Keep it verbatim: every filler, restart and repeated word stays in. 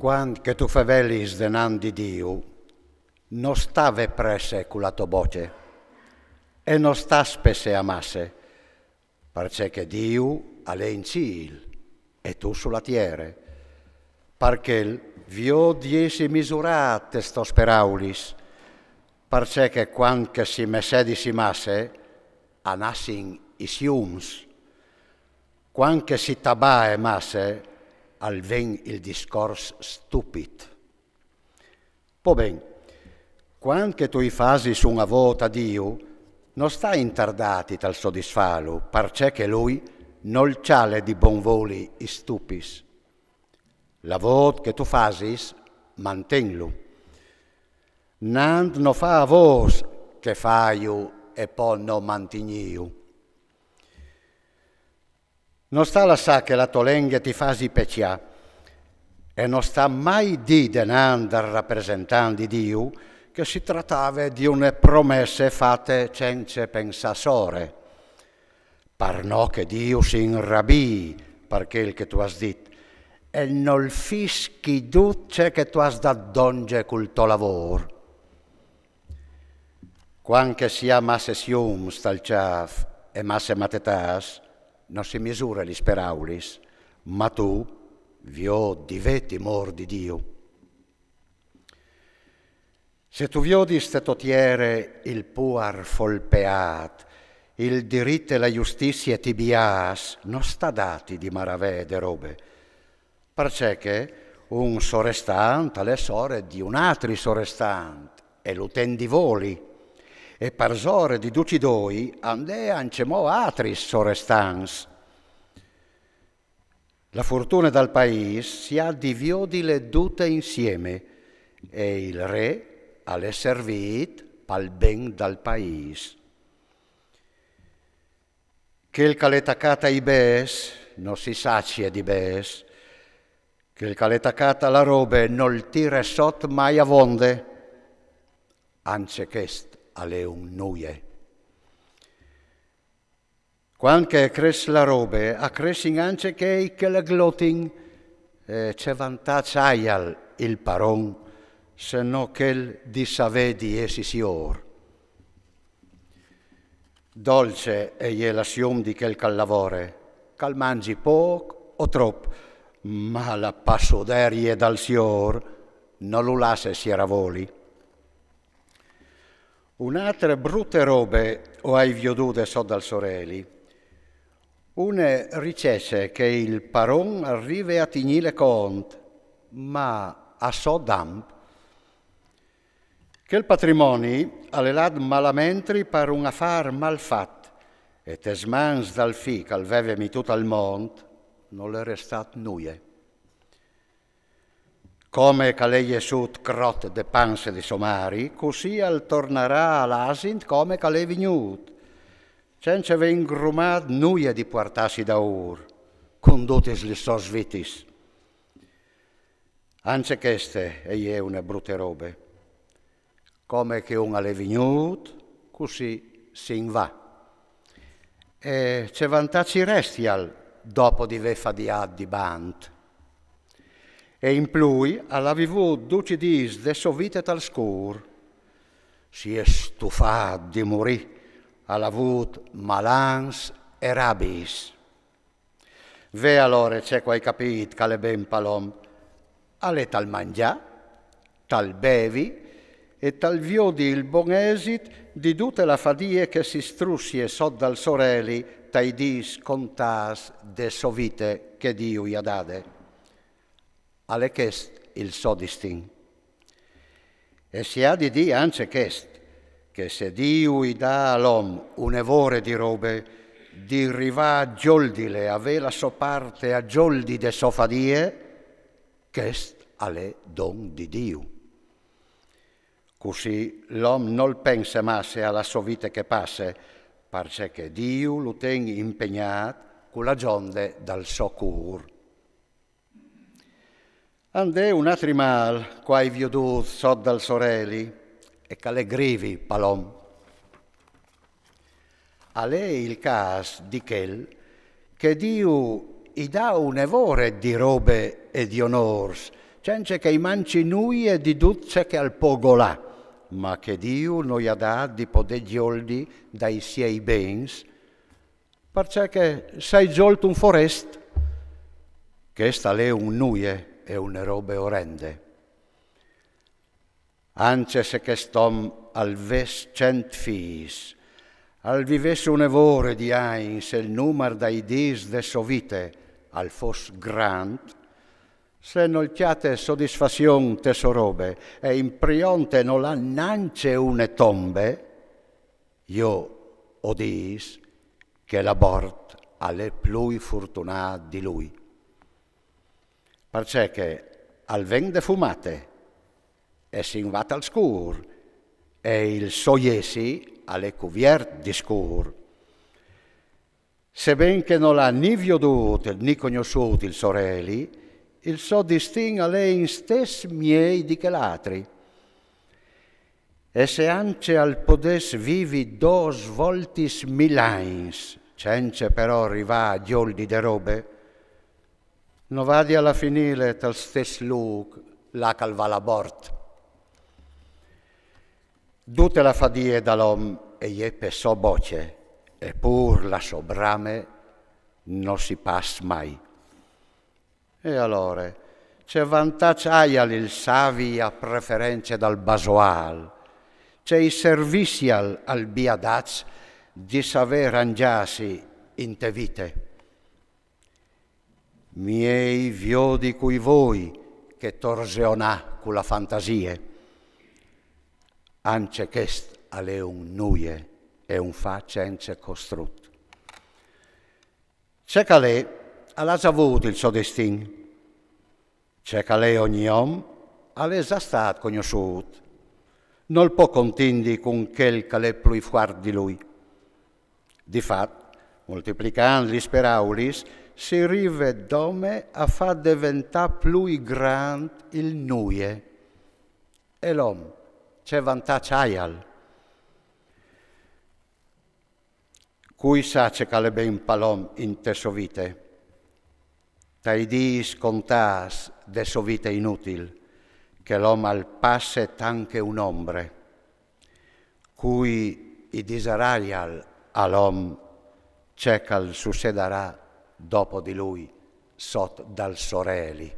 Quand che tu fevelis denant di Diu, no sta vê presse cu la tô boce, e no sta spesseâ masse, parcè che Diu al è in cîl e tu su la tiere. Par chel viôt di jessi misurât tes tôs peraulis, parcè che quand che si messedisi masse, a nassin i siums. Quand che si tabae masse, al ven il discors stupit. Po ben, quand che tu i fasis un avôt a Diu, no sta intardâti tal sodisfâlu, parcè che lui nol cjale di bon voli i stupis. L'avôt che tu fasis, mantenlu. Nant no fâ avôts che fâju e po no mantignîju. No sta lassâ che la tô lenghe ti fasi pecjâ, e no sta mai dî denant dal rapresentant di Diu che si tratave di une promesse fate cence pensâ sore. Par no che Diu si inrabii par chel che tu âs dit, e nol fischi dut ce che tu âs dât dongje cul to lavôr. Quand che si à masse siums tal cjâf e masse matetâts, no si misure lis peraulis, ma tu viôt di vê timôr di Diu. Se tu viodis te tô tiere il puar folpeât, il dirit e la justizie tibiâts, no sta dâti di maravee de robe, parcè che un sorestant al è sore di un altri sorestant, e lu ten di voli, e parsore di ducj i doi a 'nd è ancjemò altris sorestants. La fortune dal paîs si à di viodile dute insieme, e il re al è servît pal ben dal paîs. Chel che al è tacât ai bêçs no si sacie di bêçs, chel che al è tacât a la robe nol tire sot mai avonde. Ancje chest al è un nuie. Quand che e cres la robe, a cressin ancje chei che le glotin, e ce vantaç aial il paron, se no chel di savê di jessi siôr? Dolce e je la sium di chel che al lavore, che al mangi pôc o trop, ma la passuderie dal siôr no lu lasse sierâ voli. Une altre brute robe o ai viodude sot dal soreli. Une ricece che il paron al rive a tignîle cont, ma a so damp. Chel patrimoni al è lât malamentri par un afâr mal fat, e tes mans dal fi che al veve mitût al mont nol è restât nuie. Come che al è jessût crot de panse de sô mari, cussì al tornarà al asin come che al è vignût, cence vê ingrumât nuie di puartâsi daûr, cun dutis lis sôs vitis. Ancje cheste e je une brute robe. Come che un al è vignût, cussì si 'nd va. E ce vantaç i restial dopo di vê fadiât di bant? E in plui al à vivût ducj i dîs de sô vite tal scûr. Si è stufât di murî, al à vût malans e rabiis. Ve alore ce che o ai capît che al è ben pal om. Al è tal mangjâ, tal bevi e tal viodi il bon esit di dute la fadie che si strussie sot dal soreli tai dîs contâts de sô vite che Diu i à dade. Al è chest il so distin. E si à di dî ancje chest, che se Diu i dà al om une vore di robe, di rivâ a gjoldile, a vê la sô parte a gjoldi de sô fadie, chest al è don di Diu. Cussì l'om nol pense masse a la sô vite che passe, parcè che Diu lu ten impegnât cu la gjonde dal so cûr. A 'nd è un altri mâl che o ai viodût sot dal soreli e che al è grivi pal om. Al è il câs di chel che Diu i dà une vore di robe e di onôrs, cence che i manci nuie di dut ce che al po golà, ma che Diu no i à dat di podè gjoldi dai siei bens, parcè che s'ai gjolt un forest, chest al è un nuie e une robe orende. Ance se chest om al ves cent fîs, al vivès une vore di agns e il numar dai dîs de sô vite al fos grant, se nol cjate sodisfazion te sô robe e in prionte nol à nancje une tombe, jo o dîs che la mort al è plui fortunade di lui. Parcè che al ven de fumate e si invat al scûr, e il so jessi al è cuviert di scûr. Seben che nol à ni viodût ni cognossût il soreli, il so distin al è in stes miei di chel altri. E se ance al podès vivi dôs voltis mil agns, cence però rivâ a gjoldi de robe, no vadial a finîle tal stes lûc là che al va la mort. Dute la fadie dal om e je pe sô bocje, e pûr la sô brame no si pas mai. E alore, ce vantaç aial il savi a preference dal basoâl? Ce i servissial al biadaç di savê rangjâsi inte vite? Miei viodi cui voi che torzeonâ cu la fantasie. Ance chest al è un nuie e un fâ cence costrut. Ce che al è, al à za vût il so distin. Ce che al è ogni om, al è za stât cognossût. Nol po contindi cun chel che al è plui fuart di lui. Di fat, multiplicant lis peraulis, si rive dome a fâ deventâ plui grant il nuie. E l'om, ce vantaç aial? Cui sa ce che al è ben pal om inte sô vite? Tai dîs contâts de sô vite inutil, che l'om al passe tant che une ombre. Cui i disaraial al om ce che al sucedarà dopo di lui sot dal soreli?